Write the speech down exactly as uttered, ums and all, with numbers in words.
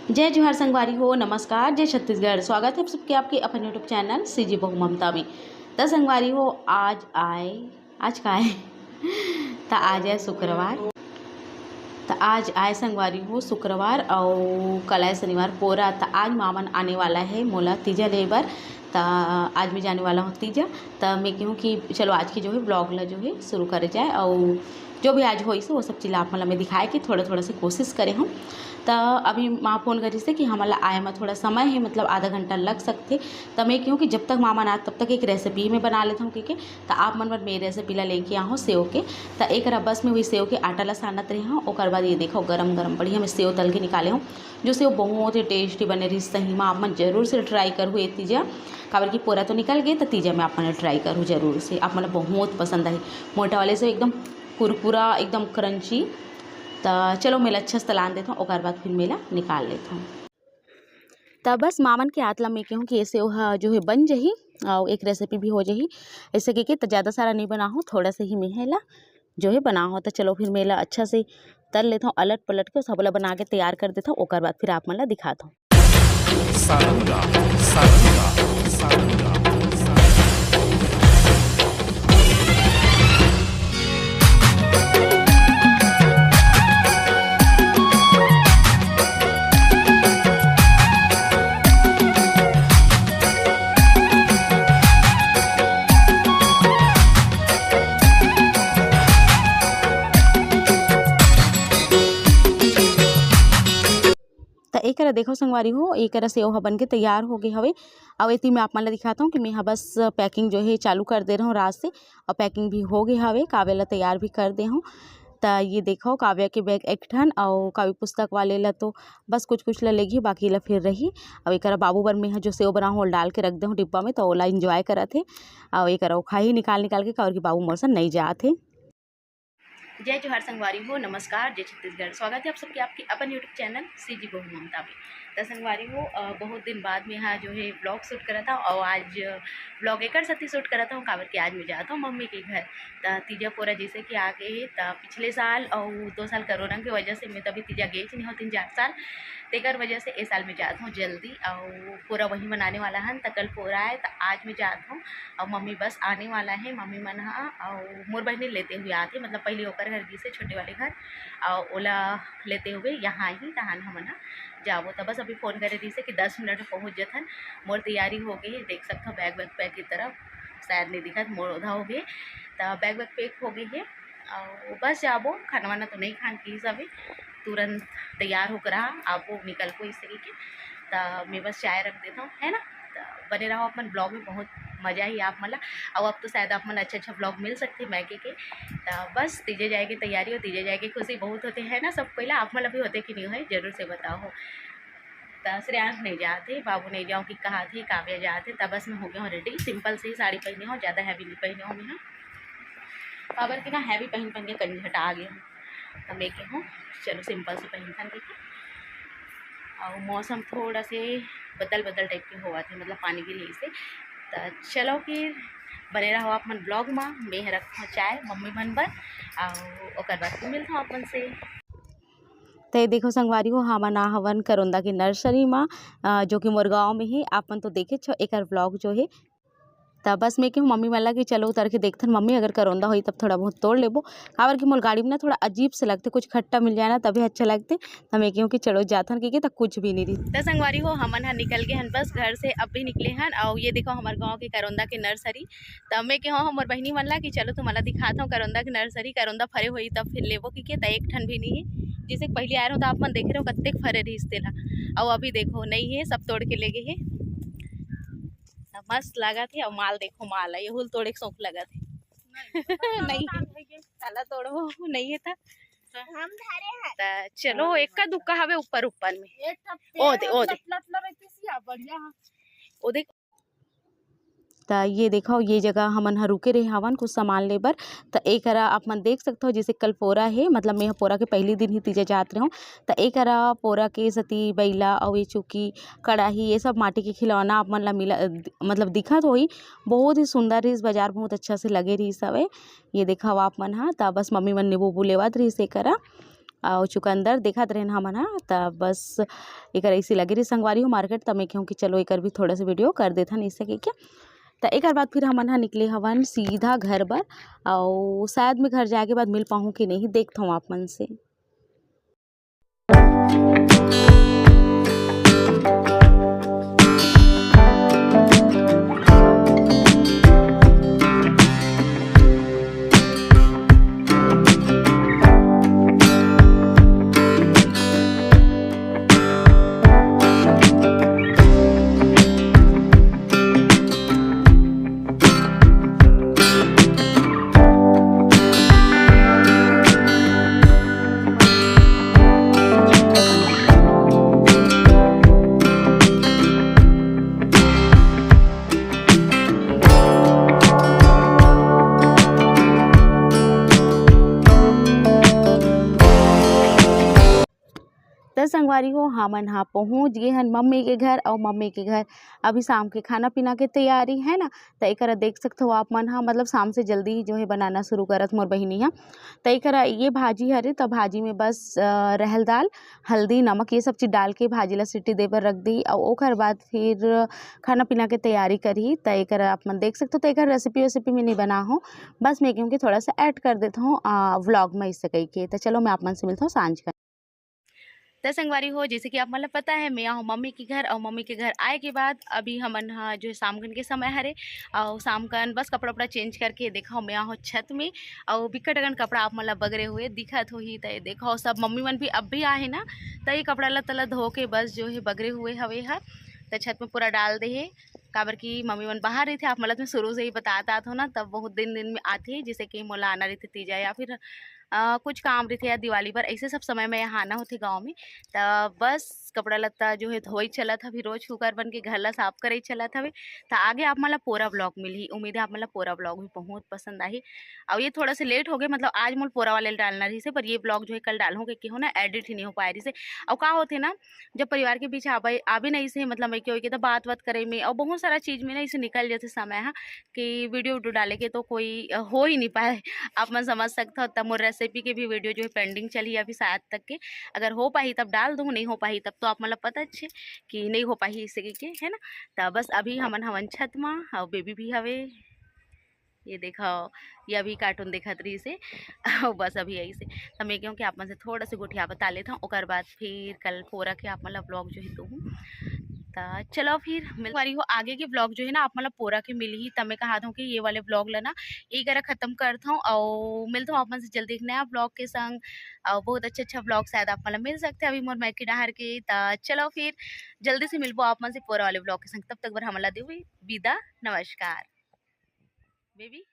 जय जोहार संगवारी हो, नमस्कार, जय छत्तीसगढ़। स्वागत है आप सबके आपके अपन YouTube चैनल सीजी बहू ममता में। त संगवारी हो, आज आए, आज का है? त आज है शुक्रवार। त आज आए संगवारी हो शुक्रवार, अउ कल आए शनिवार पोरा। त आज मामन आने वाला है मोला तीजा ले बर। त आज मैं जाने वाला हूँ तीजा। त मैं कहूँ कि चलो आज की जो है ब्लॉग ला जो है शुरू करे जाए, अउ जो भी आज होइस वो सब चीज आप मन ला मैं दिखाए के थोड़ा थोड़ा से कोशिश करे हूँ। त अभी माँ फोन करिस हे कि हमन ला आए म थोड़ा समय है, मतलब आधा घंटा लग सकथे। त मैं कहूँ कि जब तक मामन आत तब तक एक रेसिपी मैं बना लेता हूँ, ठीक है। त आप मन बर मैं रेसिपी ला लेके आहूँ सेव के। त एक बस में वही सेव के आटा ला सानत रहे हूँ। ओकर बाद ये देखो गरम गरम बढ़िया मैं सेव तल के निकाले हूँ, जो सेव बहुत ही टेस्टी बने रही। सही में आप मन जरूर से ट्राई करू ये तीजा, काबर कि पोरा तो निकल गए, त तीजा में आप मन ट्राई करू जरूर से, आप मन ला बहुत पसंद आही। मोटा वाले से एकदम कुरकुरा, एकदम क्रंची। त चलो मैं ला अच्छा से तलान देता हूँ, ओकर बाद फिर मैं ला निकाल लेता हूँ। त बस मामन के आत ला मैं कहूँ कि ये सेव ह जो है बन जही, अउ एक रेसिपी भी हो जही। ऐसे के, के त ज़्यादा सारा नहीं बनाहूँ, थोड़ा सा ही मैं है ला जो है बनाहूँ। त चलो फिर मैं ला अच्छा से तल लेता हूँ, अलट पलट के सब ला बना के तैयार कर देता हूँ, ओकर बाद फिर आप मन ला दिखाता हूँ। सारंगा, सारंगा, सारंगा, सारंगा। त एकरा देखो संगवारी हो, एकरा सेव ह बन के तैयार हो गे हवे। अउ एती मैं आप मन ला दिखाता हूँ कि मैं ह बस पैकिंग जो है चालू कर दे रहूँ रात से, अउ पैकिंग भी हो गे हवे, काव्या ला तैयार भी कर दे हूँ। त ये देखो काव्या के बैग एक ठन, अउ काव्य पुस्तक वाले ला तो बस कुछ कुछ ला लेगी, बाकी ला फिर रही। अउ एकरा बाबू बर मैं ह जो सेव बना हूँ ओला डाल के रख दे हूँ डिब्बा में, त ओला एंजॉय करत हे। अउ एकरा वो खाही निकाल निकाल के, काबर कि बाबू मोर सन नहीं जात हे। जय जोहार संगवारी हो, नमस्कार, जय छत्तीसगढ़। स्वागत है आप सबके आपके अपन YouTube चैनल सीजी बहू ममता में। त संगवारी हो, अ, बहुत दिन बाद मैं यहाँ जो है ब्लॉग शूट करा था, और आज ब्लॉग एकर साथ ही शूट करा था, काबर कि आज मैं जाता हूँ मम्मी के घर। त तीजा पोरा जैसे कि आ गए है, त पिछले साल और दो साल कोरोना की वजह से मैं तभी तीजा गई नहीं हूँ तीन चार साल, तेकर वजह से ए साल मैं जात हूँ जल्दी, और पोरा वहीं मनाने वाला है। त कल पोरा है, त आज मैं जात हूँ। अउ मम्मी बस आने वाला है, मम्मी मन ह अउ मोर बहिनी लेते हुए आथे, मतलब पहले ओकर घर गिसे छोटे वाले घर, अउ ओला लेते हुए यहाँ ही तहान हमन ह जाबो। त बस अभी फोन करे दिसे कि दस मिनट में पहुँच जथन। मोर तैयारी हो गई है, देख सकथो बैग वैग पैक की तरफ, शायद नहीं दिखत, मोर ओधा हो गए। त बैग वैग पैक हो गई है, अउ बस जाबो, खाना वाना तो नहीं खान की सबे, तुरंत तैयार होकर आ, आपो निकल को इस तरीके। त मैं बस चाय रख देता हूँ, है ना। त बने रहो अपन ब्लॉग में, बहुत मजा ही आप मन ला। अब अब तो शायद आप मन अच्छा अच्छा ब्लॉग मिल सकते हैं मैके के। त बस तीजे जाए के तैयारी हो, तीजे जाए के खुशी बहुत होते हैं ना सब कोई ला। आप मन ला भी होते कि नहीं होए, जरूर से बताओ। त श्रेयांश नहीं जाते, बाबू नहीं जाओ कि कहा थे, काव्या जाते। त बस मैं हो गया हूँ रेडी, सिंपल से ही साड़ी पहने हूँ, ज़्यादा हैवी नहीं पहने हूँ मैं। काबर कि ना हैवी पहन पहन के कंझटा आ गया हूँ, त मैं के हूँ चलो सिंपल से पहन पहन के। और मौसम थोड़ा से बदल बदल टाइप के होवत हे, मतलब पानी गिरे से। त चलो फिर बने रहो आप मन ब्लॉग में, मैं रखूँ चाय मम्मी मन बर, और ओकर बाद फिर मिलता हूँ आप मन से। त ये देखो संगवारी हो, हमन आ हवन करोंदा के नर्सरी म, अ, जो कि मोर गाँव में हे। आप मन तो देखेच हो एकर ब्लॉग जो हे। त बस मैं कहूँ मम्मी मन ला कि चलो उतर के देखथन मम्मी, अगर करोंदा होही तब थोड़ा बहुत तोड़ लेबो, काबर कि मोर गाड़ी में ना थोड़ा अजीब से लगथे, कुछ खट्टा मिल जाए ना तभी अच्छा लगथे। त मैं कहूँ कि चलो जाथन कहिके, त कुछ भी नहीं रही। त संगवारी हो, हमन ह निकल गए हन बस घर से, अब भी निकले हन। और ये देखो हमारे गाँव के करोंदा के नर्सरी। त मैं कहूँ हमर बहिनी मन ला कि चलो तुमन ला दिखात हूँ करोंदा के नर्सरी, करोंदा फरे होही तब फिर लेबो कहिके। त एक ठन भी नहीं है, जैसे पहले आए रहो त आप मन देखे रहो कत्तेक फरे रहिस तेला, और अभी देखो नहीं है, सब तोड़ के ले गए है। त मस्त लागत हे। अउ माल देखो, माल हे, ये हुल तोड़े के शौक लगत हे। नहीं, काला तोड़बो, नहीं हे त। हम धरे हैं। त चलो, एक्का दुक्का हवे ऊपर ऊपर में। एक ठप ओ दे, ओ दे। लटला, लटला रहती सी, आ, बढ़िया है। ओ देख। त ये देखो, ये जगह हमन ह रुके रहे हवन कुछ सामान ले बर। त एकरा आप मन देख सकथो, जैसे कल पोरा हे, मतलब मैं ह पोरा के पहली दिन ही तीजा जात रहे हूँ। त एकरा पोरा के सती बइला अउ ये चुकी कड़ाही, ये सब माटी के खिलौना आप मन ला मिला, मतलब दिखत होही। बहुत ही सुंदर रहिस, बाजार बहुत अच्छा से लगे रहिस हवे। ये देखव आप मन ह, त बस मम्मी मन नींबू उबू लेवत रहिस एकरा। अउ चुकंदर देखत रहेन हमन ह। त बस एकर ऐसे लगे रही संगवारी हो मार्केट, त मैं कहूँ कि चलो एकर भी थोड़ा सा वीडियो कर देथन ऐसे कहिके। त एकर बाद फिर हमन ह निकले हवन सीधा घर बर, अउ शायद मैं घर जाए के बाद मिल पाहूँ कि नहीं, देखत हूँ आप मन से। त संगवारी हो, हमन ह पहुँच गे हन मम्मी के घर, अउ मम्मी के घर अभी शाम के खाना पीना के तैयारी है ना। त एकरा देख सकथो आप मन ह, मतलब शाम से जल्दी ही जो है बनाना शुरू करत मोर बहिनी ह। त एकरा ये भाजी हरे, त भाजी में बस, अ, रहल दाल, हल्दी, नमक, ये सब चीज डाल के भाजी ला सीटी दे बर रख दी, अउ ओकर बाद फिर खाना पीना के तैयारी करही। त एकरा आप मन देख सकथो। त एकर रेसिपी वेसिपी में नहीं बना हो, बस मैं कहूँ कि थोड़ा सा ऐड कर देता हूँ, अ, व्लॉग में, इससे कही के। त चलो मैं आप मन से मिलता हूँ सांझ का। त संगवारी हो, जैसे कि आप मन ल पता है, मैं आहूँ मम्मी के घर, अउ मम्मी के घर आए के बाद अभी हमन ह जो है शाम कन के समय हरे, अउ शाम कन बस कपड़ा उपड़ा चेंज करके देखो मैं आहूँ छत में, अउ बिकट अकन कपड़ा आप मन ल बगरे हुए दिखत होही। त ये देखो सब मम्मी मन भी अब भी आहे ना, त ये कपड़ा लत्ता ल धो के बस जो है बगरे हुए हवे ह। त छत में पूरा डाल दे हे, काबर कि मम्मी मन बाहर रहिथे। आप मन ल तो मैं शुरू से ही बतात आत हो ना, तब बहुत दिन दिन में आथे, जैसे कि मोला आना रहिथे तीजा या फिर अ, कुछ काम रहिथे या दिवाली बर, ऐसे सब समय में यहाँ आना होथे गाँव में। त बस कपड़ा लत्ता जो है धोई चलत हवे, रोज कुकर बन के घर ला साफ करे चलत हवे। त आगे आप मन ला पूरा व्लॉग मिलही, उम्मीद है आप मन ला पूरा व्लॉग भी बहुत पसंद आही। अउ ये थोड़ा सा लेट हो गए, मतलब आज मोला पूरा वाले डालना रहिसे, पर ये व्लॉग जो है कल डालहूँ, क्योंकि हो ना एडिट ही नहीं हो पाए रहिसे। अउ का होथे ना, जब परिवार के बीच आबे आबे नहीं से, मतलब मैं क्यों के तो बात बात करे में अउ बहुत सारा चीज में ना इसे निकल जाथे समय ह, कि वीडियो वीडियो डाले के तो कोई, अ, हो ही नहीं पाए। आप मन समझ सकथो, तब मोर रेसिपी के भी वीडियो जो है पेंडिंग चलही अभी शायद तक के। अगर हो पाही तब डाल दूँ, नहीं हो पाही तब तो आप मन ल पता छे कि नहीं हो पाही इसे के, है ना। त बस अभी हमन हवन छत मा, अउ बेबी भी हवे, ये देखो, ये अभी कार्टून देखत रहिसे। अउ बस अभी यही से, त मैं कहूँ कि आप मन से थोड़ा से गोठिया बता लेता हूँ, ओकर बाद फिर कल पोरा के आप मन ल व्लॉग जो है दूँ। त चलो फिर मिल वारी हो, आगे के व्लॉग जो है ना आप मन ल पोरा के मिलही। त मैं कहत हूँ कि ये वाले व्लॉग ल ना ये करा खत्म करत हूँ, अउ मिलत हूँ आप मन से जल्दी एक नया व्लॉग के संग, अउ बहुत अच्छा अच्छा व्लॉग शायद आप मन ल मिल सकथे अभी मोर मायके डहार के। त चलो फिर जल्दी से मिलबो आप मन से पोरा वाले व्लॉग के संग, तब तक बर हमन ल देवी विदा, नमस्कार। बेबी।